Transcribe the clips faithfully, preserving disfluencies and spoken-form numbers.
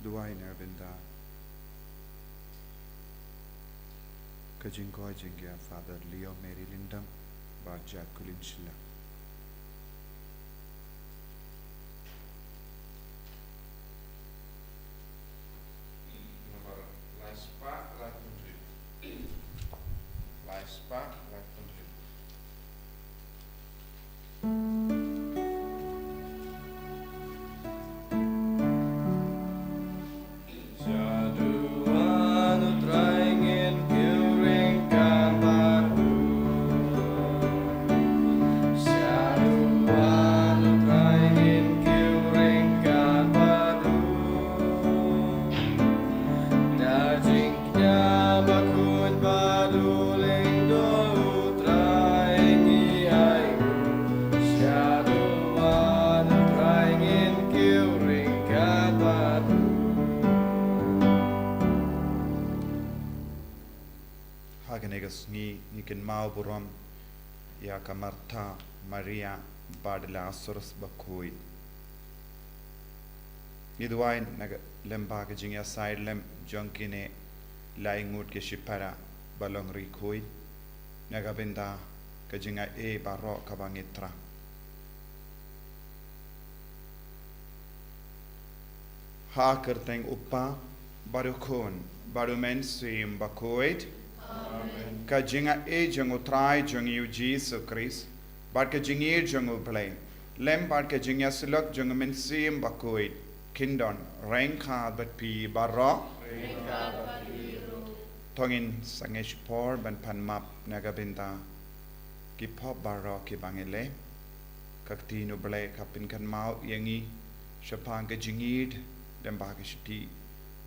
Duwai na ka bynta ka jingkoit jingkhiah Father Leo Mary Lyngdoh bad Jacqueline Shylla. Namar lai spah laiphew hynriew. Lai spah laiphew hynriew. Shaduh U Trai ngin kiew ryngkat bad u. Shaduh U Trai ngin kiew ryngkat bad u. Da jingkñia bakhuid bad u lyngdoh U Trai ngi ai u. Shaduh U Trai ngin kiew ryngkat bad u. Ha kane ka sngi ngi kynmaw burom ïa ka Martha, Maria bad Lasarus bakhuid. Ngi duwai na ka lyngba ka jingïasaid lem jong kine lai ngut ki shipara ba long ri khuid, na ka bynta ka jingai baroh kaba ngi thrang. Ha ka kyrteng U Kpa bad U Khun bad U Mynsiem Bakhuid. Amen. Ka jingai jong U Trai jong ngi U Jisu Khrist bad ka jingïeit jong U Blei lem bad ka jingïasyllok jong U Mynsiem Bakhuid kin don ryngkat bad phi baroh. Ryngkat bad phi ruh. To ngin sangeh shipor ban pan map na ka bynta ki pop baroh kiba ngi leh. Ka ktien U Blei ka pynkynmaw ïa ngi shaphang ka jingïeit lyngba ka shithi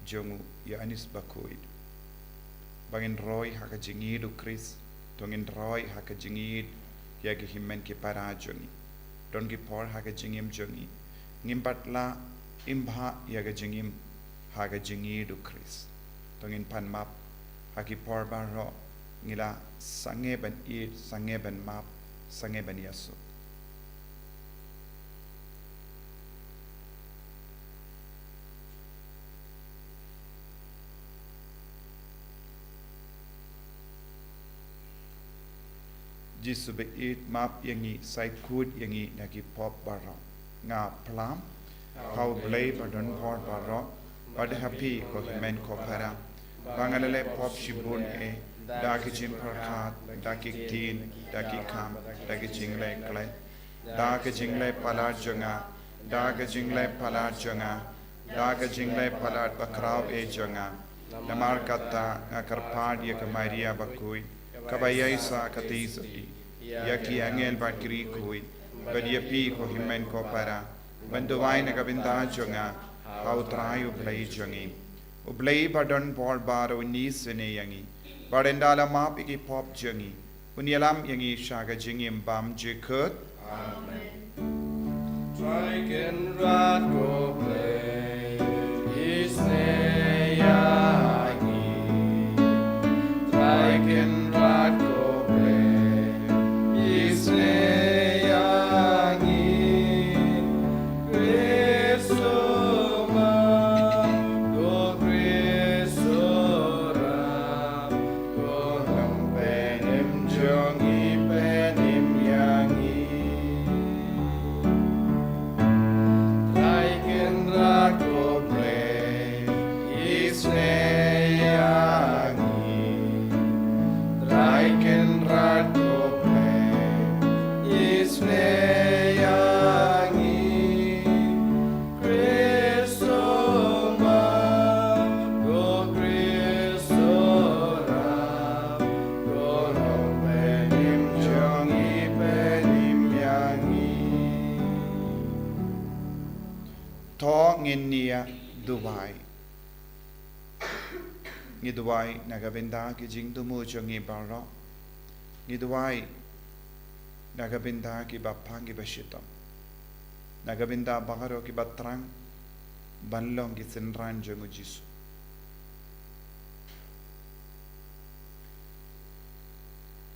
jong u Ïoannis Bakhuid. Ba ngin roi ha ka jingïeit U Khrist, to ngin roi ha ka jingïeit ïa ki hynmen ki para jong ngi. Don ki por ha ka jingim jong ngi ngim pat lah im bha ïa ka jingim ha ka jingïeit U Khrist. To ngin pan map ha ki por baroh, ngi la sangeh ban ïeit, sangeh ban map, sangeh ban ïasuk. Jisu ba ïeit, map ïa ngi, sa ïeit khuid ïa ngi na ki pop baroh. Nga plam ha U Blei ba don bor baroh, bad ha phi ko hynmen ko para, ba nga la leh pop shibun eh, da ki jingpyrkhat, da ki ktien, da ki kam, da ki jingleh khlaiñ, da ki jingleh palat jong nga, da ki jingleh palat jong nga, da ki jingleh palat bakhraw eh jong nga. Namar kata nga kyrpad ïa ka Maria bakhuid, kaba ïaisah katei sati ïa ki angel bad ki ri khuid, bad ïa phi ko hynmen ko para, ban duwai na ka bynta jong nga ha U Trai U Blei jong ngi. U Blei ba don bor baroh un isynei ïa ngi, bad ynda la map ïa ki pop jong ngi, un ïalam ïa ngi sha ka jingim bymjukut. Amen. Trai Kynrad ko Blei, isynei ïa ngi. Trai Kynrad ko Blei, isynei ïa ngi. Khrist u map, ko Khrist u rap, ko Nongpynim jong ngi, pynim ïa ngi. Trai Kynrad ko Blei, isynei ïa ngi. Trai Kynrad ko Blei, isynei ïa ngi. Khrist u map, ko Khrist u rap, ko Nongpynim jong ngi, pynim ïa ngi. To ngin ïa duwai. Ngi duwai na ka bynta ki jingthmu jong ngi baroh. Ngi duwai na ka bynta kiba pang kiba shitom, na ka bynta baroh kiba thrang ban long ki synran jong U Jisu.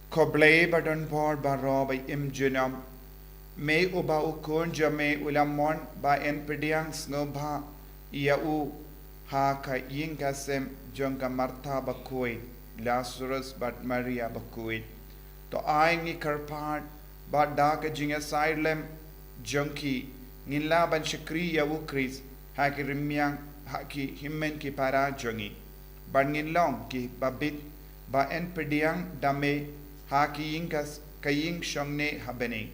Ko Blei ba don bor baroh ba im junom, Me uba u khun jong me u la mon, ba yn pdiang sngewbha ïa u ha ka ïing ka sem jong ka Martha bakhuid, Lazarus bad Maria bakhuid. To ai ngi kyrpad ba da ka jingïasaid lem jong ki, ngin lah ban shakri ïa u Khrist ha ki rmiang, ha ki hynmen ki para jong ngi, bad ngin long ki babit ba yn pdiang da me ha ki ïing ka, ka ïing shongneh ha bneng.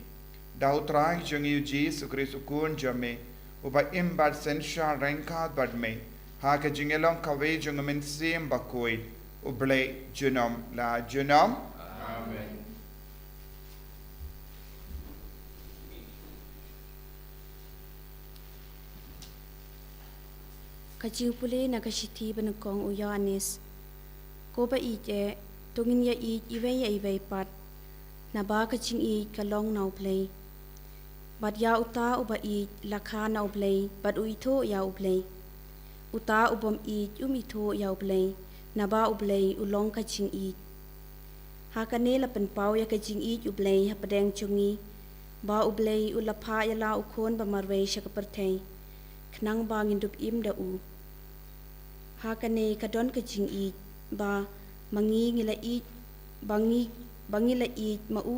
Da u Trai jong ngi u Jisu Khrist u khun jong me, uba im bad synshar ryngkat bad me ha ka jingïalong kawei jong u Mynsiem Bakhuid, U Blei junom la junom. Amen. Ka jingpule na ka shithi ba nyngkong u Ïoannis. Ko ba ïeit eh, to ngin ïa ïeit iwei ïa iwei pat, naba ka jingïeit ka long na U Blei. Bad ïa uta uba ïeit la kha na U Blei bad u ithuh ïa U Blei. Uta u bym ïeit um ithuh ïa U Blei, naba U Blei u long ka jingïeit. Ha kane la pynpaw ïa ka jingïeit U Blei hapdeng jong ngi, ba U Blei u la phah ïa la u Khun ba marwei sha ka pyrthei, khnang ba ngin dup im da u. Ha kane ka don ka jingïeit, ba ma ngi ngi la ïeit, ba ngi, ba ngi la ïeit ma u,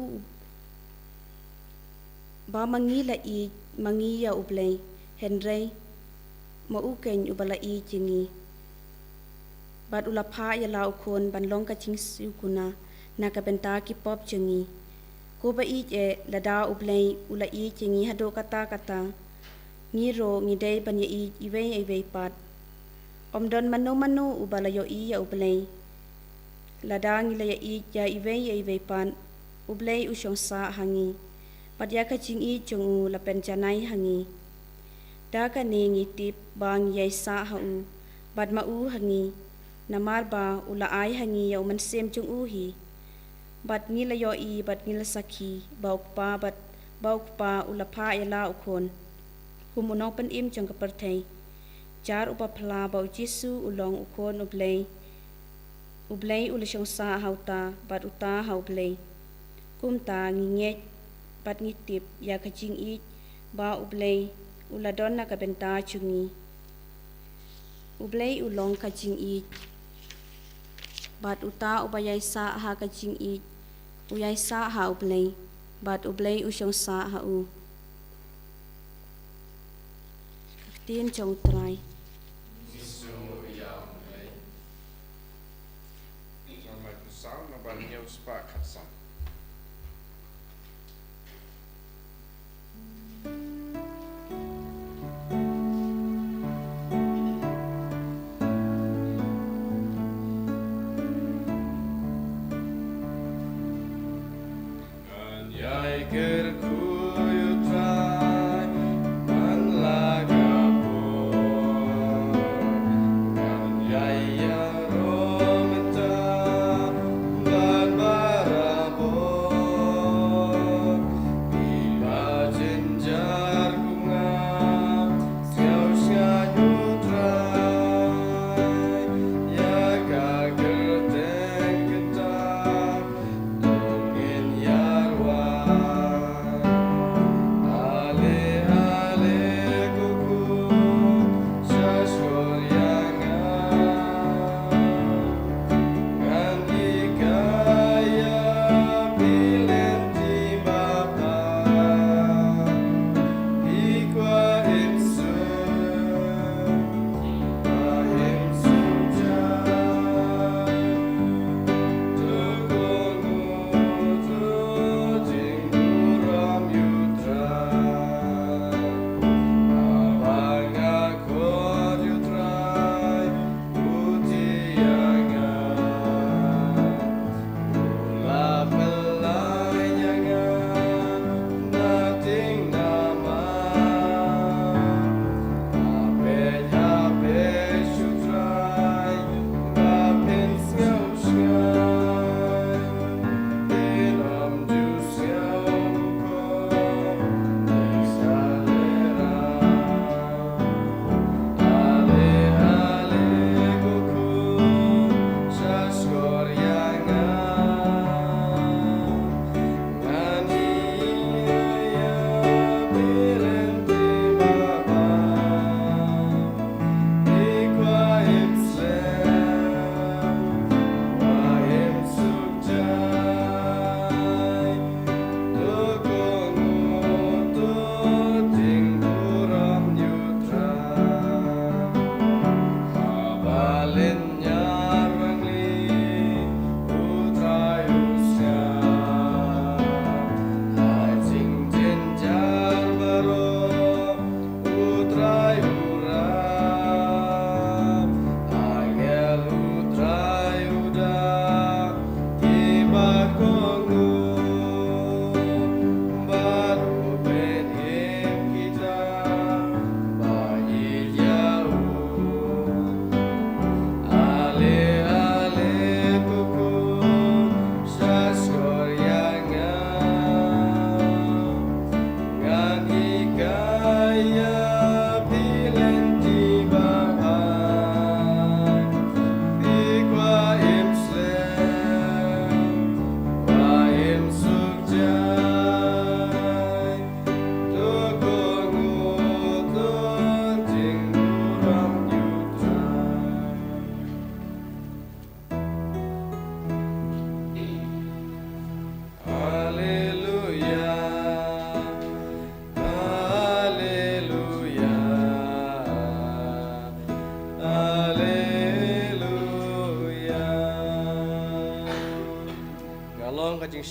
ba ma ngi la ïeit ma ngi ïa U Blei, hynrei ma u keiñ uba la ïeit ïa ngi. Bad u la phah ïa la u Khun ban long ka jingsngewkuna na ka bynta ki pop jong ngi. Ko ba ïeit eh, lada U Blei u la ïeit ïa ngi haduh katta katta, ngi ruh ngi dei ban ïa ïeit iwei ïa iwei pat. Ym don mano mano uba la ïohi ïa U Blei. Lada ngi la ïa ïeit ïa iwei ïa iwei pat, U Blei u shong sah ha ngi, bad ïa ka jingïeit jong u la pynjanai ha ngi. Da kane ngi tip ba ngi ïaisah ha u, bad ma u ha ngi, namar ba u la ai ha ngi ïa u Mynsiem jong u hi. Bad ngi la ïohi bad ngi la sakhi ba u Kpa, bad ba u Kpa u la phah ïa la u Khun kum u Nongpynim jong ka pyrthei. Jar uba pla ba U Jisu u long u Khun U Blei. U Blei u la shong sah ha uta, bad uta ha U Blei. Kumta ngi ngeit bad ngi tip ïa ka jingïeit ba U Blei u la don na ka bynta jong ngi. U Blei u long ka jingïeit. Bad uta uba ïaisah ha ka jingïeit, u ïaisah ha U Blei, bad U Blei u shong sah ha u. Ka ktien jong U Trai. Jong mai pynsaw na ba hynñiew spah khatsan.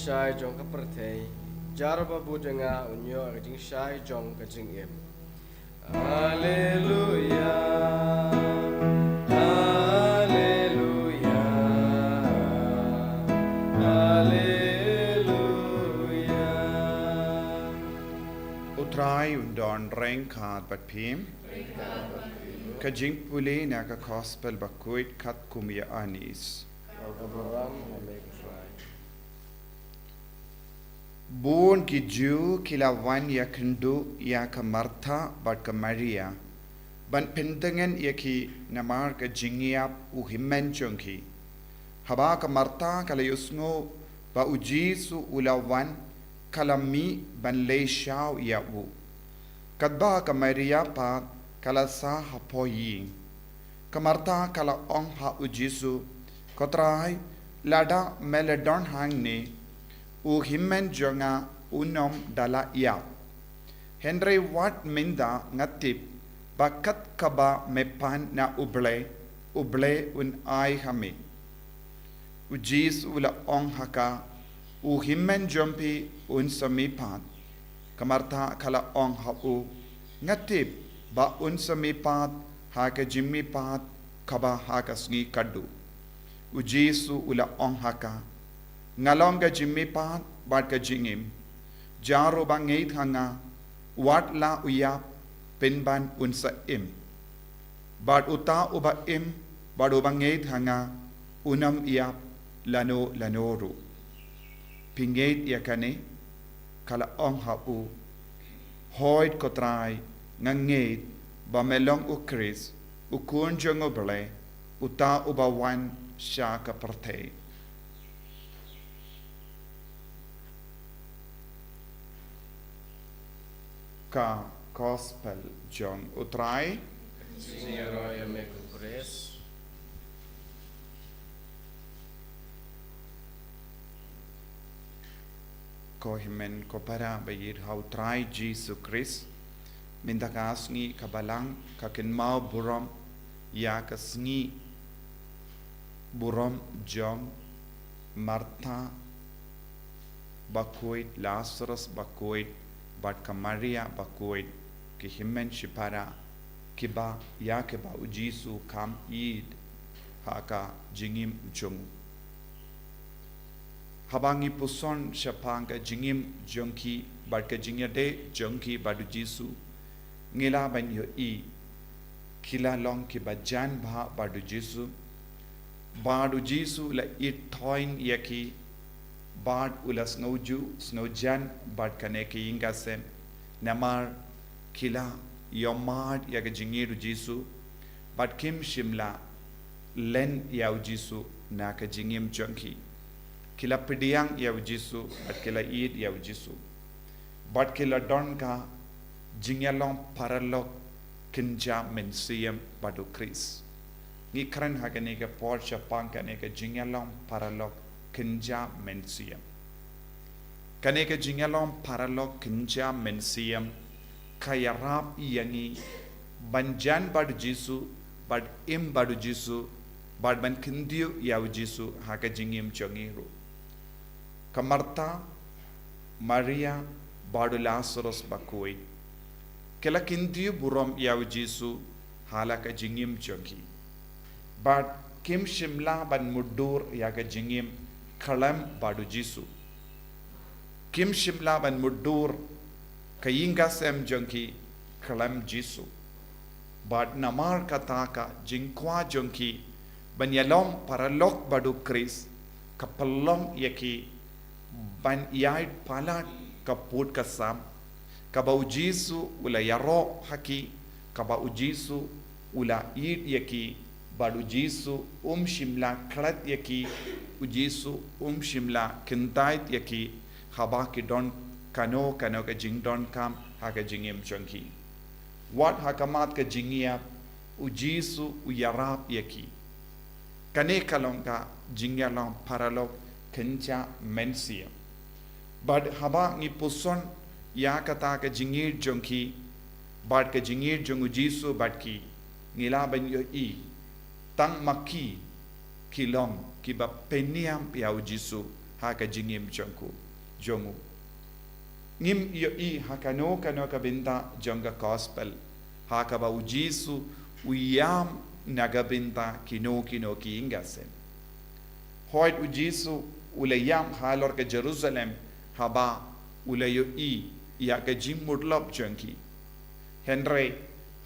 shai jong ka pyrthei. Jar uba bud ïa nga un ïoh ka jingshai jong ka jingim. Alleluia. Alleluia. Alleluia. U Trai un don ryngkat bad phi. Ka jingpule na ka Gospel bakhuid katkum u Ïoannis. Bun ki Jiw ki la wan ïakynduh ïa ka Martha bad ka Maria ban pyntngen ïa ki namar ka jingïap u hynmen jong ki. Haba ka Martha ka la ïohsngew ba u Jisu u la wan, ka la mih ban leit shaw ïa u. Katba ka Maria pat ka la sah hapoh ïing. Ka Martha ka la ong ha u Jisu, Ko Trai, lada me la don hangne, u hynmen jong nga un ym da la ïap. Hynrei wat mynta nga tip ba kat kaba me pan na U Blei, U Blei un ai ha me. U Jisu u la ong ha ka, U hynmen jong phi un sa mih pat. Ka Martha ka la ong ha u, Nga tip ba un sa mih pat ha ka jingmihpat kaba ha ka sngi khadduh. U Jisu u la ong ha ka, Nga long ka jingmihpat bad ka jingim. Jar uba ngeit ha nga, wat la u ïap, pynban un sa im. Bad uta uba im bad uba ngeit ha nga, un ym ïap lano lano ruh. Phi ngeit ïa kane? Ka la ong ha u, Hooid Ko Trai, nga ngeit ba me long U Khrist, U Khun jong U Blei, uta uba wan sha ka pyrthei. Ka Gospel jong U Trai. Jingïaroh ïa me Ko Khrist. Ko hynmen ko para ba ïeit ha U Trai Jisu Khrist, mynta ka sngi ka Balang ka kynmaw burom ïa ka sngi burom jong Martha bakhuid, Lasarus bakhuid, bad ka Maria bakhuid, ki hynmen shipara kiba ïa kiba U Jisu kam ïeit ha ka jingim jong u. Haba ngi puson shaphang ka jingim jong ki bad ka jingïadei jong ki bad U Jisu, ngi lah ban ïohi ki la long kiba jan bha bad U Jisu. Bad U Jisu u la ïeit thaiñ ïa ki, bad u la sngewjuh sngewjan bad kane ka ïing ka sem, namar ki la ïohmad ïa ka jingïeit U Jisu, bad kim shym la len ïa U Jisu na ka jingim jong ki. Ki la pdiang ïa U Jisu bad ki la ïeit ïa U Jisu. Bad ki la don ka jingïalong paralok kynja mynsiem bad U Khrist. Ngi kren ha kane ka por shaphang kane ka jingïalong paralok kynja mynsiem. Kane ka jingïalong paralok kynja mynsiem ka ïarap ïa ngi ban jan bad U Jisu, bad im bad U Jisu, bad ban kyntiew ïa U Jisu ha ka jingim jong ngi ruh. Ka Martha, Maria, bad u Lasarus bakhuid, ki la kyntiew burom ïa U Jisu ha la ka jingim jong ki. Bad kim shym la ban mutdur ïa ka jingim khlem bad U Jisu. Kim shym la ban mutdur ka ïing ka sem jong ki khlem Jisu. Bad namar kata ka jingkwah jong ki ban ïalong paralok bad U Khrist ka pynlong ïa ki ban ïaid palat ka pud ka sam, kaba U Jisu u la ïaroh ha ki, kaba U Jisu u la ïeit ïa ki, bad U Jisu um shym la klet ïa ki, U Jisu um shym la kyntait ïa ki, haba ki don kano kano ka jingdonkam ha ka jingim jong ki. Wat ha khmat ka jingïap, U Jisu u ïarap ïa ki. Kane ka long ka jingïalong paralok kynja mynsiem. Bad haba ngi puson ïa kata ka jingïeit jong ki bad ka jingïeit jong U Jisu bad ki, ngi lah ban ïohi tang ma ki ki long kiba pynïap ïa U Jisu ha ka jingim jong u. Ngim ïohi ha kano kano ka bynta jong ka gospel ha kaba u Jisu u ïam na ka bynta kino kino ki ïing ki sem. Hooid, u Jisu u la ïam halor ka Jerusalem haba u la ïohi ïa ka jingmutlop jong ki. Hynrei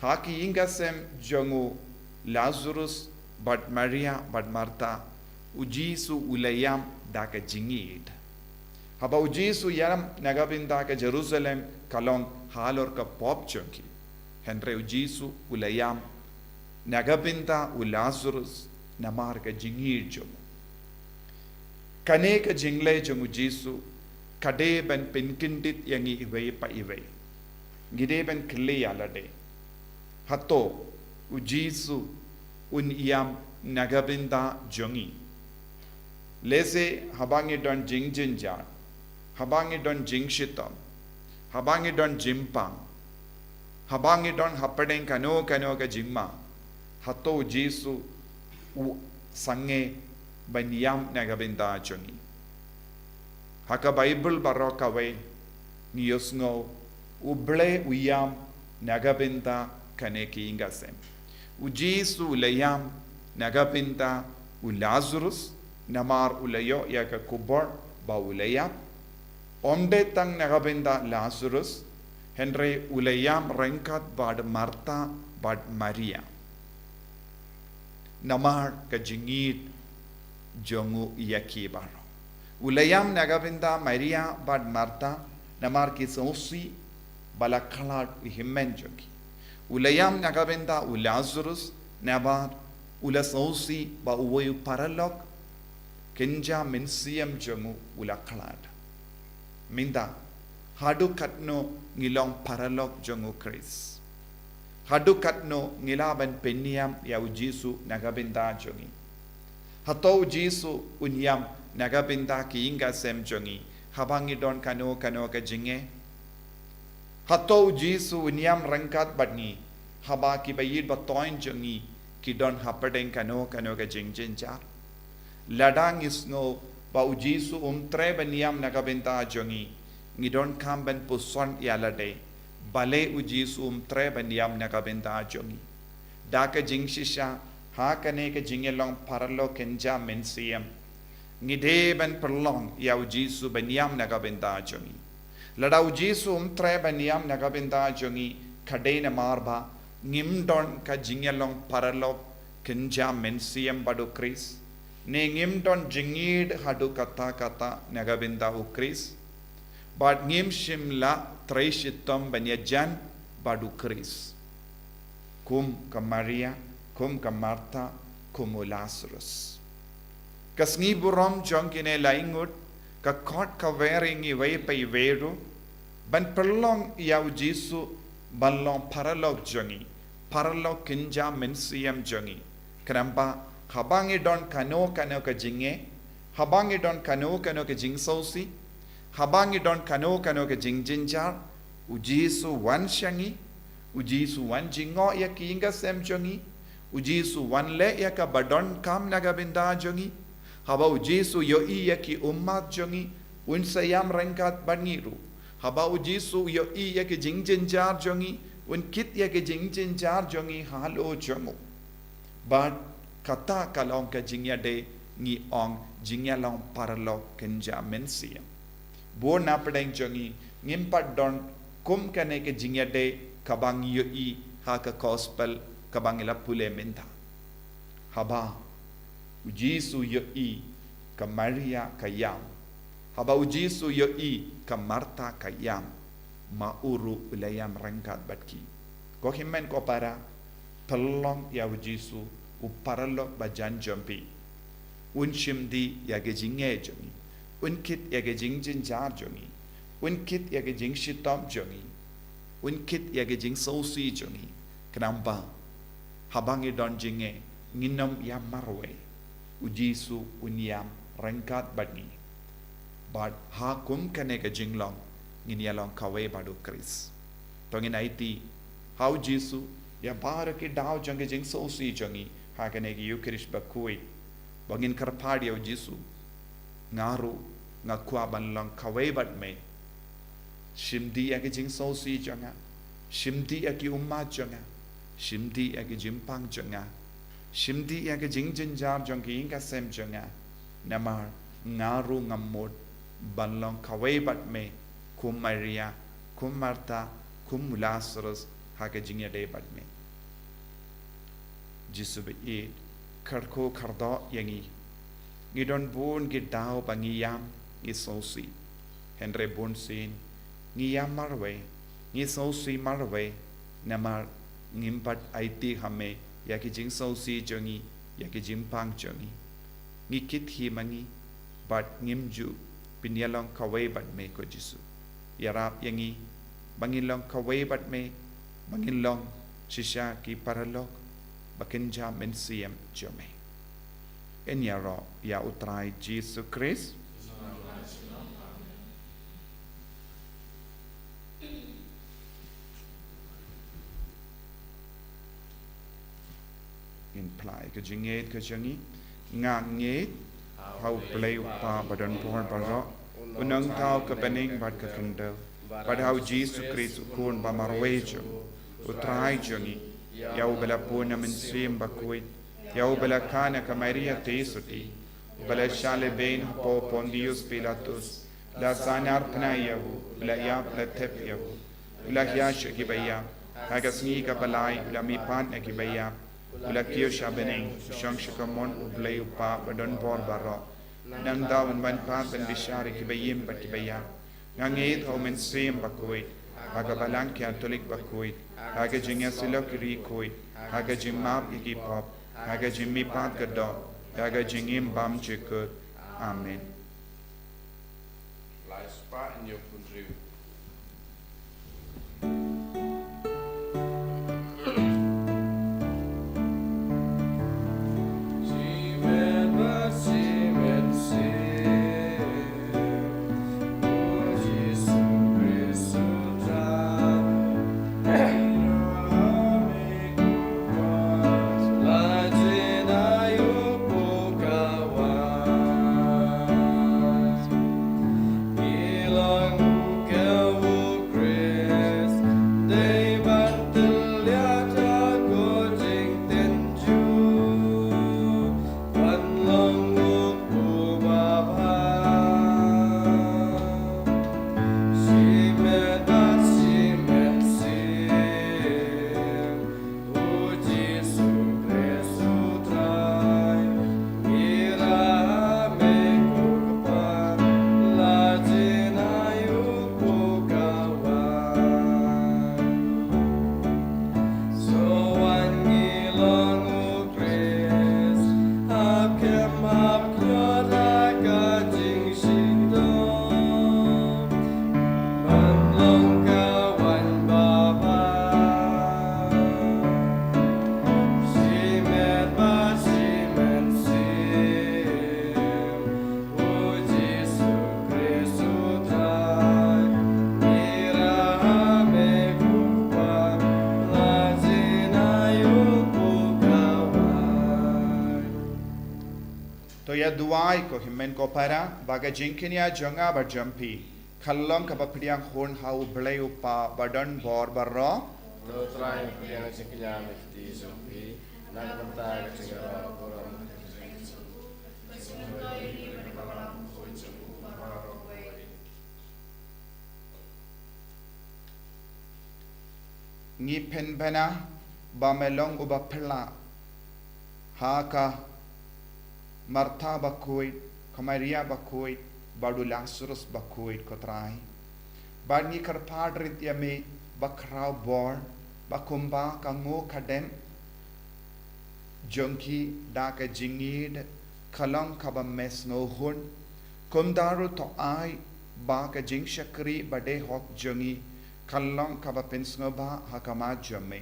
ha ki ïing ki sem jong u Lazarus bad Maria bad Martha, u Jisu u la ïam da ka jingïeid. Haba u Jisu u ïam na ka bynta ka Jerusalem ka long halor ka pop jong ki. Hynrei u Jisu u la ïam na ka bynta u Lazarus namar ka jingïeid jong u. Kane ka jingleh jong u Jisu ka dei ban pynkyndit ïa ngi iwei pa iwei. Ngi dei ban kylli ïa lade, hato u Jisu un ïam na ka bynta jong ngi? Lehse haba ngi don jingjynjar, haba ngi don jingshitom, haba ngi don jingpang, haba ngi don hapdeng kano kano ka jingma, hato u Jisu u sangeh ban ïam na ka bynta jong ngi? Ha ka Baibl baroh kawei ngi ïohsngew u Blei u ïam na ka bynta kane ka ïing ki sem. U Jisu u la ïam na ka bynta u Lazarus namar u la ïoh ïa ka khubor ba u la ïap. Ym dei tang na ka bynta Lazarus, hynrei u la ïam ryngkat bad Martha bad Maria namar ka jingïeid jong u ïa ki baroh. U la ïam na ka bynta Maria bad Martha namar ki sngewsih ba la khlad u hynmen jong ki. U la ïam na ka bynta u Lazarus namar u la sngewsih ba uwei u paralok kynja mynsiem jong u u la khlad. Mynta, haduh katno ngi long paralok jong u Khrist? Haduh katno ngi lah ban pynïam ïa u Jisu na ka bynta jong ngi? Hato u Jisu un ïam na ka bynta ki ïing ki sem jong ngi haba ngi don kano kano ka jingeh? Hato u Jisu un ïam ryngkat bad ngi haba ki ba ïeit ba toiñ jong ngi ki don hapdeng kano kano ka jingjynjar? Lada ngi sngew ba u Jisu um treh ban ïam na ka bynta jong ngi, ngi donkam ban puson ïa lade, balei u Jisu um treh ban ïam na ka bynta jong ngi. Da ka jingshisha ha kane ka jingïalong paralok kynja mynsiem, ngi dei ban pynlong ïa u Jisu ban ïam na ka bynta jong ngi. Lada u Jisu um treh ban ïam na ka bynta jong ngi, ka dei namar ba ngim don ka jingïalong paralok kynja mynsiem bad u Khrist, ne ngim don jingïeid haduh katta katta na ka bynta u Khrist, bad ngim shym la trei shitom ban ïajan bad u Khrist, kum ka Maria, kum ka Martha, kum u Lazarus. Ka sngi burom jong kine lai ngut ka khot ka wer ïa ngi iwei pa iwei ruh ban pynlong ïa u Jisu ban long paralok jong ngi, paralok kynja mynsiem jong ngi. Khnang ba haba ngi don kano kano ka jingeh, haba ngi don kano kano ka jingsngewsih, haba ngi don kano kano ka jingjynjar, u Jisu wan sha ngi, u Jisu wan jngoh ïa ki ïing ki sem jong ngi, u Jisu wan leh ïa kaba donkam na ka bynta jong ngi. Haba u Jisu ïohi ïa ki ummat jong ngi, un sa ïam ryngkat bad ngi ruh. Haba u Jisu ïohi ïa ki jingjynjar jong ngi, un kit ïa ki jingjynjar jong ngi halor jong u. Bad kata ka long ka jingïadei ngi ong jingïalong paralok kynja mynsiem. Bun na pdeng jong ngi ngim pat don kum kane ka jingïadei kaba ngi ïohi ha ka gospel kaba ngi la pule mynta. Haba u Jisu ïohi ka Maria ka ïam, haba u Jisu ïohi ka Martha ka ïam, ma u ruh u la ïam ryngkat bad ki. Ko hynmen ko para, pynlong ïa u Jisu u paralok ba jan jong phi. Un shim dih ïa ki jingeh jong ngi, un kit ïa ki jingjynjar jong ngi, un kit ïa ki jingshitom jong ngi, un kit ïa ki jingsngewsih jong ngi. Khnang ba haba ngi don jingeh ngin ym ïam marwei, u Jisu un ïam ryngkat bad ngi. Bad ha kum kane ka jinglong ngin ïalong kawei bad u Khrist. To ngin aiti ha u Jisu ïa baroh ki daw jong ki jingsngewsih jong ngi ha kane ka Ïukharist bakhuid. Ba ngin kyrpad ïa u Jisu, nga ruh Nga kwah ban long kawei bad me. Shim dih ïa ki jingsngewsih jong nga. Shim dih ïa ki ummat jong nga. Shim dih ïa ki jingpang jong nga. Shim dih ïa ki jingjynjar jong ki ïing ki sem jong nga. Namar nga ruh nga mut ban long kawei bad me, kum Maria, kum Martha, kum u Lasarus, ha ka jingïadei bad me. Jisu ba ïeit, kyrkhu kyrdoh ïa ngi. Ngi don bun ki daw ba ngi ïam, ngi sngewsih. Hynrei bun sien ngi ïam marwei, ngi sngewsih marwei, namar ngim pat aiti ha me ïa ki jingsngewsih jong ngi, ïa ki jingpang jong ngi. Ngi kit hi ma ngi, bad ngim ju pynïalong kawei bad me, ko Jisu. Ïarap ïa ngi ba ngin long kawei bad me, ba ngin long shisha ki paralok ba kynja mynsiem jong me. Ngin ïaroh ïa U Trai Jisu Khrist. Ngin phla ïa ka jingngeit ka jong ngi. Nga ngeit ha U Blei U Kpa ba don bor baroh, U Nongthaw ka bneng bad ka khyndew, bad ha U Jisu Khrist U Khun ba marwei jong U Trai jong ngi, ïa uba la bun na Mynsiem Bakhuid, ïa uba la kha na ka Maria Theisotti, uba la shah lehbeiñ hapoh Pontius Pilatus, la sahnarphna ïa u, u la ïap, la thep ïa u, u la hiar sha ki baïap, ha ka sngi kaba lai u la mihpat na ki baïap, u la kiew sha bneng, u shong sha kamon U Blei U Kpa ba don bor baroh. Nangta un wan pat ban bishar ïa ki baïm bad ki baïap. Nga ngeit ha U Mynsiem Bakhuid, ha ka Balang Katholik bakhuid, ha ka jingïasyllok ki riewkhuid, ha ka jingmap ïa ki pop, ha ka jingmihpat ka doh, ha ka jingim bymjukut. Amen. Lai spah hynñiew phew hynriew. To ïa duwai ko hynmen ko para, ba ka jingkñia jong nga bad jong phi kan long kaba pdiang hun ha U Blei U Kpa ba don bor baroh. To Trai, pdiang jingkñia na ka kti jong phi, na ka bynta ka jingïaroh burom. Ngi pynbna ba me long uba phylla ha ka Martha bakhuid, ka Maria bakhuid, bad u Lasarus bakhuid, ko Trai. Bad ngi kyrpad rit ïa me ba khraw bor, ba kumba ka nguh ka dem jong ki da ka jingïeid ka long kaba me sngewhun. Kumta ruh to ai ba ka jingshakri ba dei hok jong ngi kan long kaba pynsngewbha ha khmat jong me,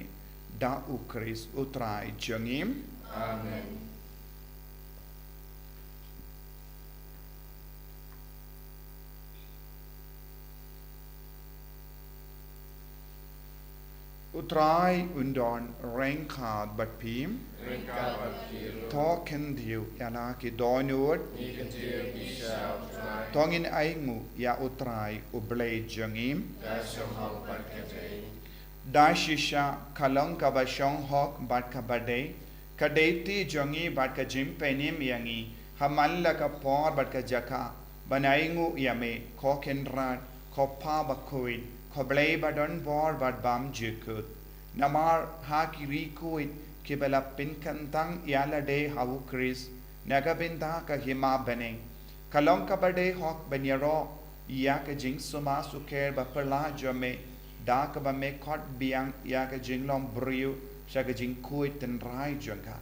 da U Khrist U Trai jong ngi. Amen. U Trai un don ryngkat bad phi. Ryngkat bad phi ruh. To khyndiat ïa la ki dohnud. Ngi khyndiat ïa phi sha U Trai. To ngin ainguh ïa U Trai U Blei jong ngi. Ka shong hok bad ka dei. Da shisha ka long kaba shong hok bad kaba dei, ka dei ti jong ngi bad ka jingpynim ïa ngi ha man la ka por bad ka jaka ban ainguh ïa me, ko Kynrad, ko Pa bakhuid, ko Blei ba don bor bad bym jukut. Namar ha ki riewkhuid kiba la pynkyntang ïa lade ha U Khrist na ka bynta ka hima bneng, ka long kaba dei hok ban ïaroh ïa ka jingsumar sukher baphylla jong me, da kaba me khot biang ïa ka jinglong briew sha ka jingkhuid tynrai jong ka.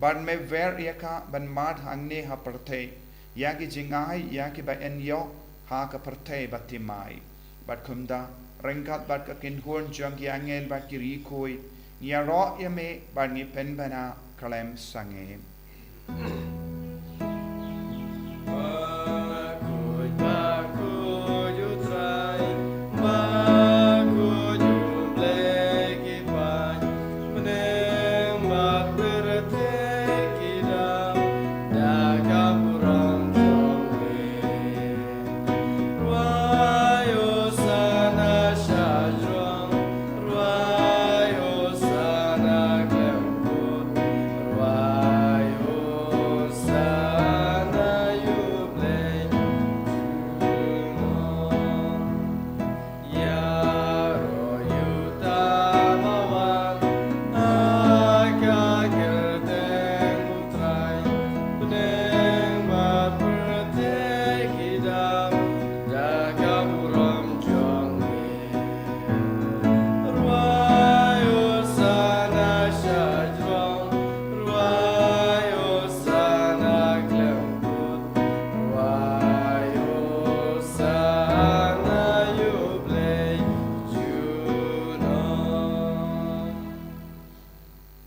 Bad me wer ïa ka ban mad hangne ha pyrthei ïa ki jingai ïa kiba yn ïoh ha ka pyrthei bathymmai. Bad kumta, ryngkat bad ka kynhun jong ki angel bad ki riewkhuid, ngi ïaroh ïa me bad ngi pynbna khlem sangeh.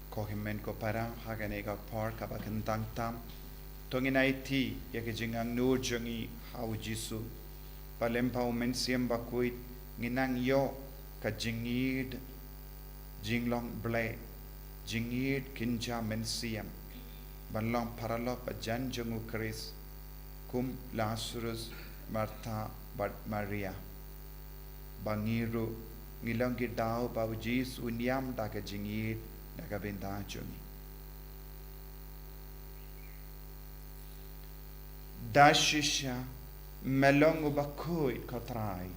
Ko hynmen ko para, ha kane ka por kaba kyntang tam, to ngin aiti ïa ka jingangnud jong ngi ha U Jisu. Ba lyngba U Mynsiem Bakhuid ngin nang ïoh ka jingïeid jinglong Blei, jingïeid kynja mynsiem, ban long paralok bajan jong U Khrist, kum Lasarus, Martha bad Maria. Ba ngi ruh ngi long ki daw ba U Jisu un ïam da ka jingïeid na ka bynta jong ngi. Da shisha me long uba khuid, ko Trai,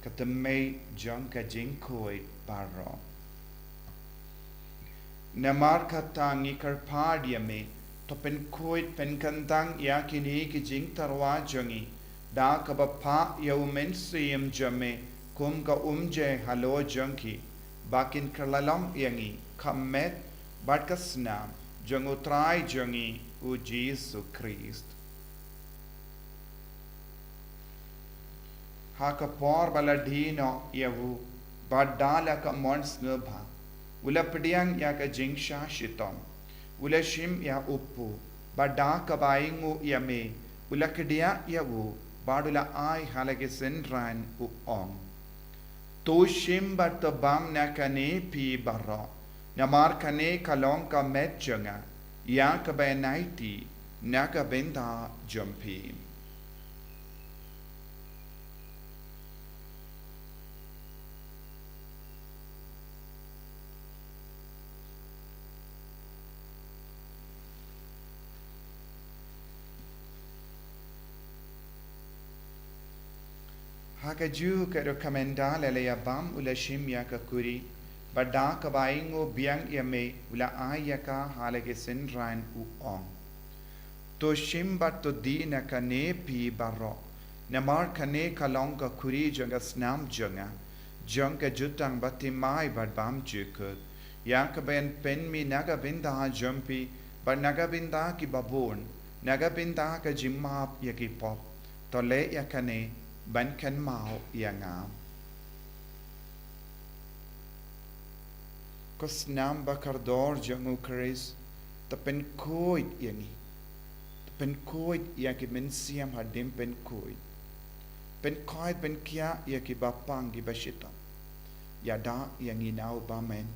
ka tymmen jong ka jingkhuid baroh. Namar kata ngi kyrpad ïa me, to pynkhuid pynkyntang ïa kine ki jingtyrwa jong ngi da kaba phah ïa U Mynsiem jong me kum ka umjai halor jong ki, ba kin kylla long ïa ngi ka met bad ka snam jong U Trai jong ngi U Jisu Khrist. Ha ka por ba la die noh ïa u, bad da la ka mon sngewbha, u la pdiang ïa ka jingshah shitom, u la shim ïa u pud, bad da kaba ainguh ïa me, u la kdiah ïa u, bad u la ai ha la ki synran, u ong: To shim bad to bam na kane phi baroh, namar kane ka long ka met jong nga, ïa kaba yn aiti na ka bynta jong phi. Ha kajuh ka rukom, ynda la ïa bam, u la shim ïa ka kuri, bad da kaba ainguh biang ïa me, u la ai ïa ka ha la ki synran, u ong: To shim bad to die na kane phi baroh, namar kane ka long ka kuri jong ka snam jong nga, jong ka jutang bathymmai bad bymjukut, ïa kaba yn pynmih na ka bynta jong phi bad na ka bynta kiba bun, na ka bynta ka jingmap ïa ki pop. To leh ïa kane ban kynmaw ïa nga. Ko snam bakordor jong U Khrist, to pynkhuid ïa ngi. To pynkhuid ïa ki mynsiem hadien pynkhuid. Pynkhuid pynkhiah ïa kiba pang kiba shitom. ïada ïa ngi na u bymman.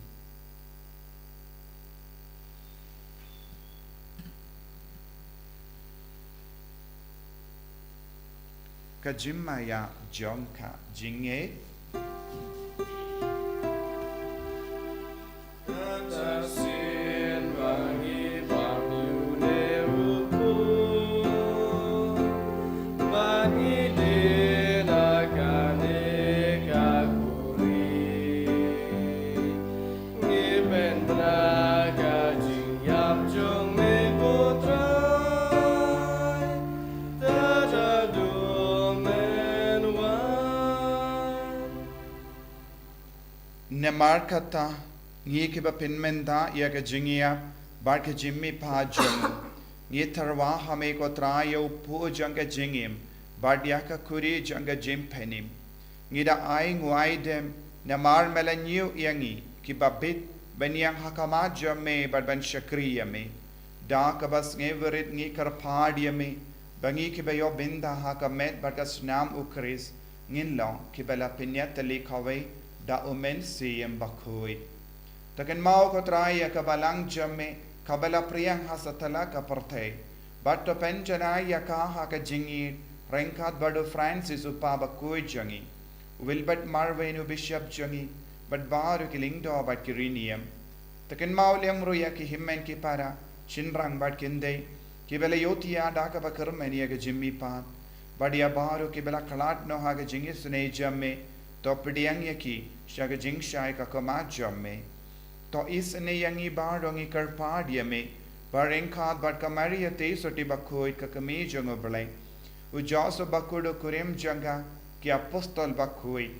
Ka jingmaïa jong ka jingngeit. Namar kata, ngi kiba pynmynta ïa ka jingïap bad ka jingmihpat jong u, ngi tyrwa ha me ko Trai ïa u puh jong ka jingim bad ïa ka khuri jong ka jingpynim. Ngi da ai nguaidem, namar me la ñiew ïa ngi kiba bit ban ïeng ha khmat jong me bad ban shakri ïa me. Da kaba sngewrit ngi kyrpad ïa me ba ngi kiba ïoh bynta ha ka met bad ka snam u Khrist, ngin long kiba la pynïatylli kawei da u Mynsiem Bakhuid. To kynmaw ko Trai ïa ka balang jong me kaba la pdiang ha satlak ka pyrthei, bad to pynjanai ïa ka ha ka jingïeit ryngkat bad u Francis u Papa bakhuid jong ngi, u Wilbert Marwein u Bishop jong ngi, bad baroh ki lyngdoh bad ki riewniam. To kynmaw lem ruh ïa ki hynmen ki para, shynrang bad khyndiat, kiba la ïohthiah da kaba kyrmen ïa ka jingmihpat, bad ïa baroh kiba la khlad noh ha ka jingisynei jong me, to pdiang ïa ki sha ka jingshai ka khmat jong me. To isynei ïa ngi baroh, ngi kyrpad ïa me, ba ryngkat bad ka Maria Theisotti bakhuid ka kmie jong u Blei, u Joseph bakhuid u kurim jong ka, ki apostol bakhuid,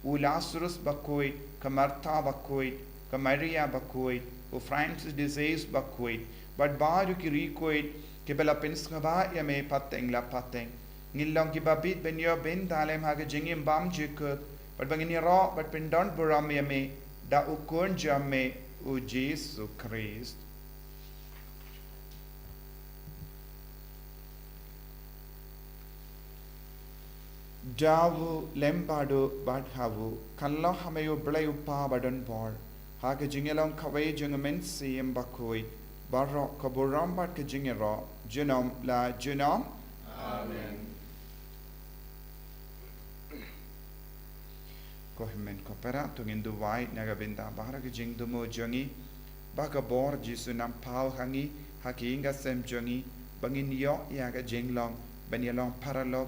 u Lazarus bakhuid, ka Martha bakhuid, ka Maria bakhuid, u Francis de Sales bakhuid, bad baroh ki riewkhuid kiba la pynsngewbha ïa me pateng la pateng, ngin long kiba bit ban ïoh bynta lem ha ka jingim bymjukut, bad ba ngin ïaroh bad pyndonburom ïa me da u Khun jong me u Jisu Khrist. Da u lem bad u bad ha u, kan long ha me u Blei u Kpa badonbor, ha ka jingïalong kawei jong u Mynsiem Bakhuid, baroh ka burom bad ka jingïaroh junom la junom. Amen. Ko hynmen ko para, to ngin duwai na ka bynta baroh ki jingthmu jong ngi, ba ka bor Jisu un nang paw ha ngi, ha ki ïing ki sem jong ngi, ba ngin ïoh ïa ka jinglong ban ïalong paralok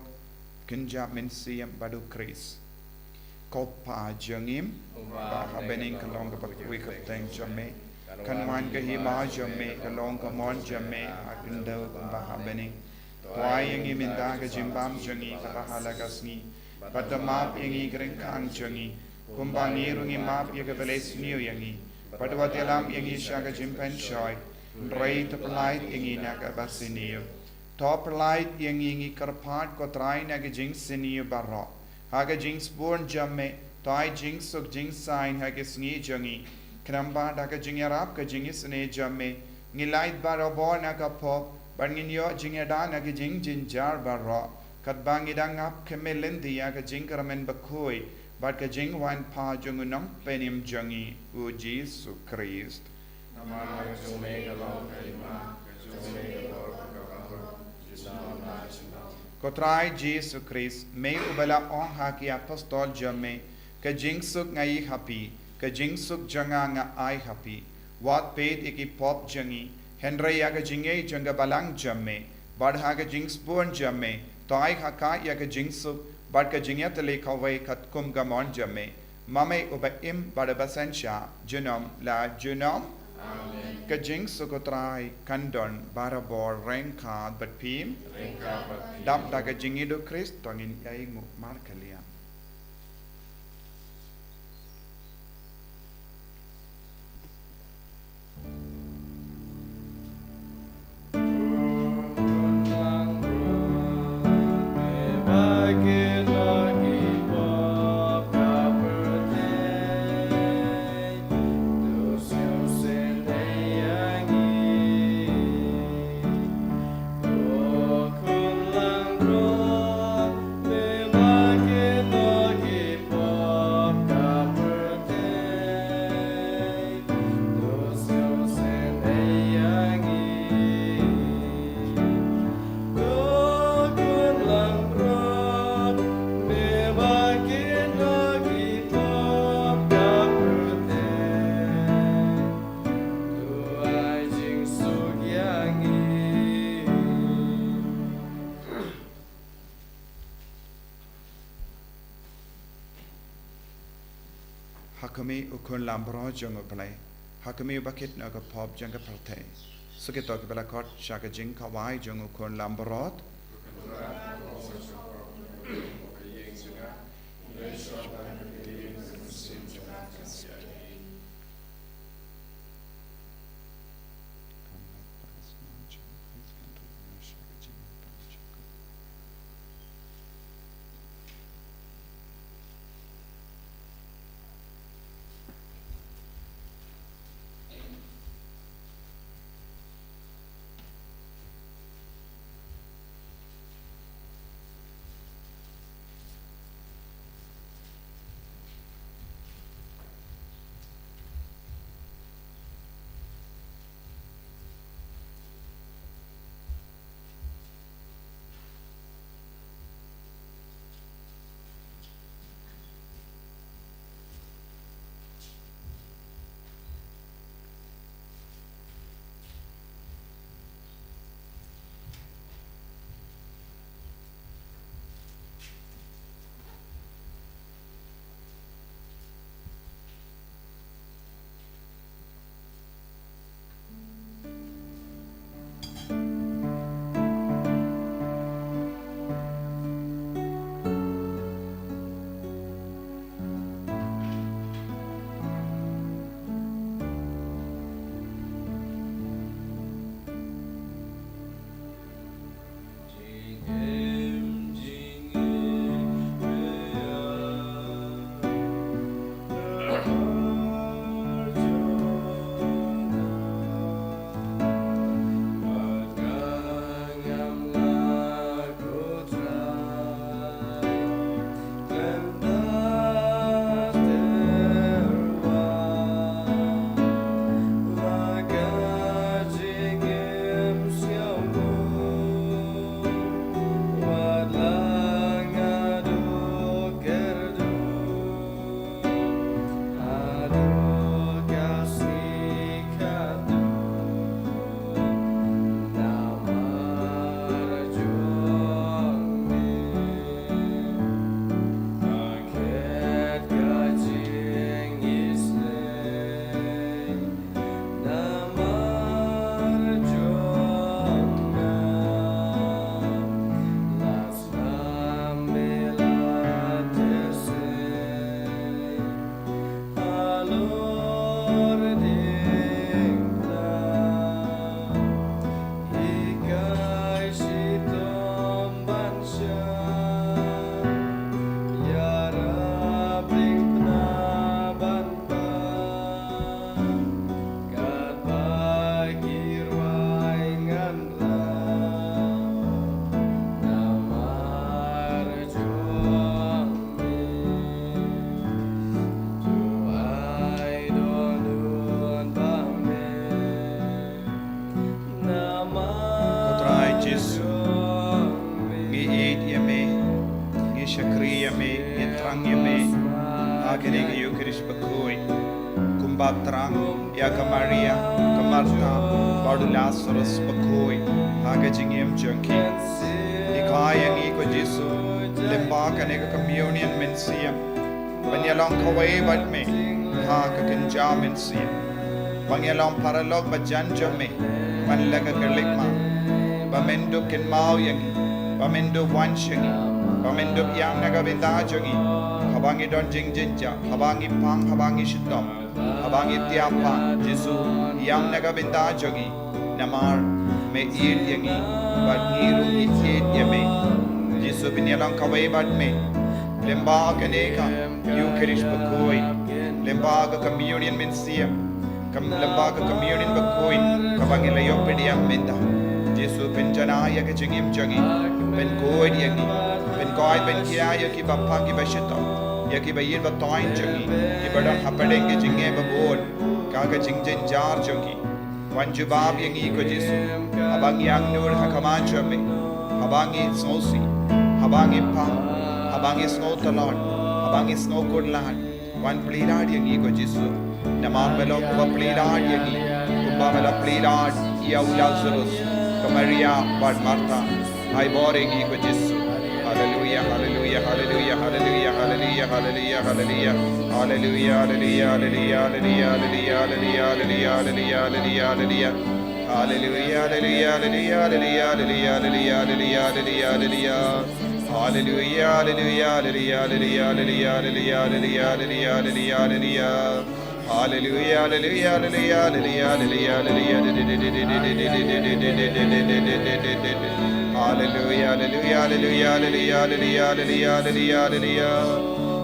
kynja Mynsiem bad u Khrist. Ko Pa jong ngi, uba ha bneng, kan long ka bakhuid ka kyrteng jong me, kan wan ka hima jong me, kan long ka mon jong me ha khyndew kumba ha bneng. To ai ïa ngi mynta ka jingbam jong ngi kaba ha la ka sngi, bad to map ïa ngi ki ryngkang jong ngi, kumba ngi ruh ngi map ïa kiba la isniew ïa ngi, bad wat ïalam ïa ngi sha ka jingpynshoi, hynrei to pyllait ïa ngi na kaba sniew. To pyllait ïa ngi, ngi kyrpad ko Trai, na ka jingsniew baroh, ha ka jingsbun jong me, to ai jingsuk jingsaiñ ha ki sngi jong ngi, khnang ba da ka jingïarap ka jingisynei jong me, ngin lait barabor na ka pop, bad ngin ïoh jingïada na ki jingjynjar baroh, katba ngi dang ap khmih lynti ïa ka jingkyrmen bakhuid bad ka jingwan pat jong u Nongpynim jong ngi u Jisu Khrist. Namar ka jong me ka long ka hima, ka jong me ka long ka bor, junom la junom. Ko Trai Jisu Khrist, me uba la ong ha ki apostol jong me, ka jingsuk nga ai ha phi, ka jingsuk jong nga nga ai ha phi. Wat peit ïa ki pop jong ngi, hynrei ïa ka jingngeit jong ka balang jong me, bad ha ka jingsbun jong me, to ai ha ka ïa ka jingsuk bad ka jingïatylli kawei katkum ka mon jong me. Ma me uba im bad uba synshar junom la junom. Amen. Ka jingsuk u Trai kan don barabor ryngkat bad phi. Ryngkat bad phi. Dap da ka jingïeit u Khrist to ngin ïainguh markylliang. Ha khmih u khun lambrot jong U Blei, ha khmih u bakit na ka pop jong ka pyrthei. Sa kito kiba la khot sha ka jingkhawai jong u khun lambrot. Ko Trai Jisu, ngi ïeit ïa me, ngi shakri ïa me, ngi thrang ïa me ha kane ka Ïukharist bakhuid. Kumba thrang ïa ka Maria, ka Martha bad u Lasarus bakhuid ha ka jingim jong ki. Hikai ïa ngi ko Jisu lyngba kane ka communion mynsiem ban ïalong kawei bad me ha ka kynja mynsiem. Ba ngi long paralok ba jan jong me, man la ka kyrlek ma, ba men dup kynmaw ïa ngi, ba men dup wan sha ngi, ba men dup ïam na ka bynta jong ngi haba ngi don jingjynjar, haba ngi pang, haba ngi shitom, haba ngi tiap pang. Jisu, ïam na ka bynta jong ngi, namar me ïeit ïa ngi bad ngi ruh ngi ïeit ïa me. Jisu, pynïalong kawei bad me lyngba kane ka Ïukharist bakhuid, lyngba ka communion mynsiem, ka lyngba ka communion bakhuid kaba ngi la ïoh pdiang mynta. Jisu, pynjanai ïa ka jingim jong ngi, pynkhuid ïa ngi, pynkoit pynkhia ïa kiba pang kiba shitom, ïa kiba ïeit ba toiñ jong ngi, kiba don hapdeng ka jingeh ba bun, ka ka jingjynjar jong ngi. Wan jubab ïa ngi ko Jisu, haba ngi angnud ha khmat jong me, haba ngi sngewsih, haba ngi pang, haba ngi sngewtlot, haba ngi sngewkhuslai. Wan plie lad ïa ngi ko Jisu, namar me long uba plie lad ïa ngi, kumba me la plie lad ïa u Lasarus, ka Maria bad Martha. Ai bor ïa ngi ko Jisu. Haleluia, haleluia. Hallelujah, hallelujah, hallelujah, hallelujah, hallelujah. Hallelujah, hallelujah, hallelujah, hallelujah, hallelujah, hallelujah, hallelujah, hallelujah, hallelujah. Hallelujah, hallelujah, hallelujah, hallelujah, hallelujah, hallelujah, hallelujah, hallelujah. Hallelujah, hallelujah, hallelujah, hallelujah, hallelujah, hallelujah, hallelujah, hallelujah, hallelujah, hallelujah. Hallelujah, hallelujah, hallelujah, hallelujah, hallelujah, hallelujah, hallelujah, hallelujah, hallelujah, hallelujah, hallelujah, hallelujah, hallelujah, hallelujah, hallelujah, hallelujah, hallelujah, hallelujah.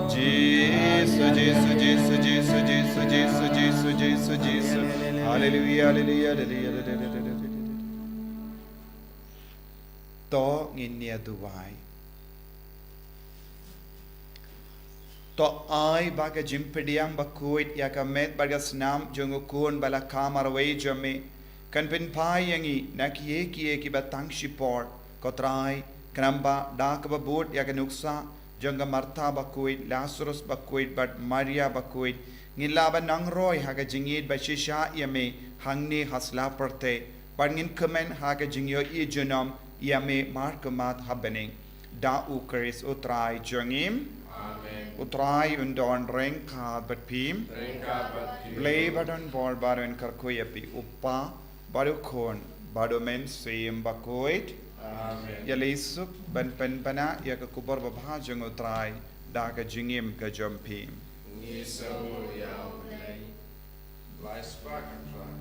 Jesus, Jesus, Jesus, Jesus, Jesus, Jesus, Jesus, Jesus, Jesus. Hallelujah, hallelujah, hallelujah, hallelujah, hallelujah. To ngin ïa duwai. To ai ba ka jingpdiang bakhuid ïa ka met bad ka snam jong u khun ba la kha marwei jong me kan pynphai ïa ngi na kiei kiei kiba tang shipor, ko Trai, khnang ba da kaba bud ïa ka nuksa jong ka Martha bakhuid, Lazarus bakhuid bad Maria bakhuid, ngin lah ban nang roi ha ka jingïeit ba shisha ïa me hangne ha sla pyrthei. Bad ngin kmen ha ka jingïohi junom ïa me markhmat ha bneng. Da u Khrist u Trai jong ngi. Amen. U Trai un don ryngkat bad phi. Ryngkat bad phi. Blei ba don bor ba un kyrkhu ïa phi, u Kpa bad u Khun bad u Mynsiem Bakhuid. Amen. Ïaleh suk ban pynpaw ïa ka khubor babha jong u Trai da ka jingim ka jong phi. Ngi sngewbha ïa u Blei. Blai spah, Kynrad.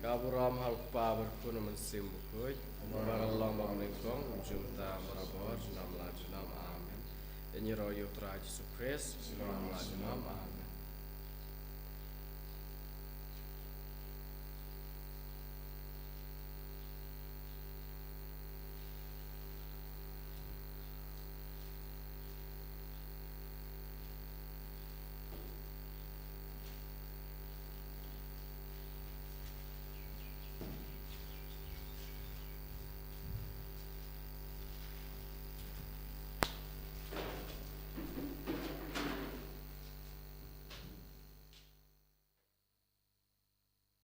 Ka burom ha u Kpa bad u Khun bad u Mynsiem Bakhuid. Kumba ka long ba nyngkong, mynta, barabor, junom la junom. Amen. Ïa ngi ruh ïa u Trai Jisu Khrist, junom la junom. Amen.